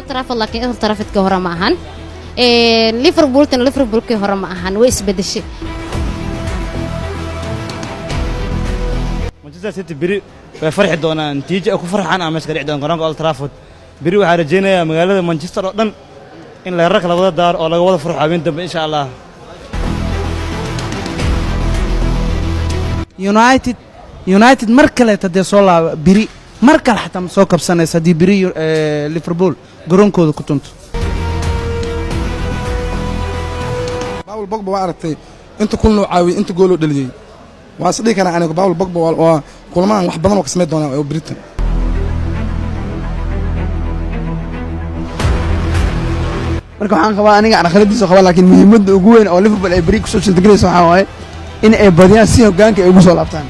Trafford, laakiin Old Traffordkii hore ma ahan. Liverpooltana Liverpoolkii hore ma ahan, way isbedeshay. Manchester City beri way farxi doonaan, natiijo ay ku farxaan ama meesha ka dhici doona garoonka Old Trafford. Beri waxaa rajaynayaa magaalada Manchester oo dhan in leerarka la wada daaro oo laga wada farxo habeen dambe, insha Allah. United mar kaleeta dee soo laaba biri, mar kale xataa ma soo kabsanaysa haddii biri Liverpool garoonkooda ku tunto. Paul Pogba waa aragtay inta kulnuu caawiyey, inta gooloo dhaliyey. Waan is dhihi karaa aniga Paul Pogba waa kulamahan wax badan oo ka samayn doonaa oo Britain. Marka waxaan qabaa aniga carqaladiisa qabaa, laakiin muhiimadda ugu weyn oo Liverpool ay beri kusoo shantagelayso waxaa waaye in ay badiyaan si hoggaanka ay ugu soo laabtaan.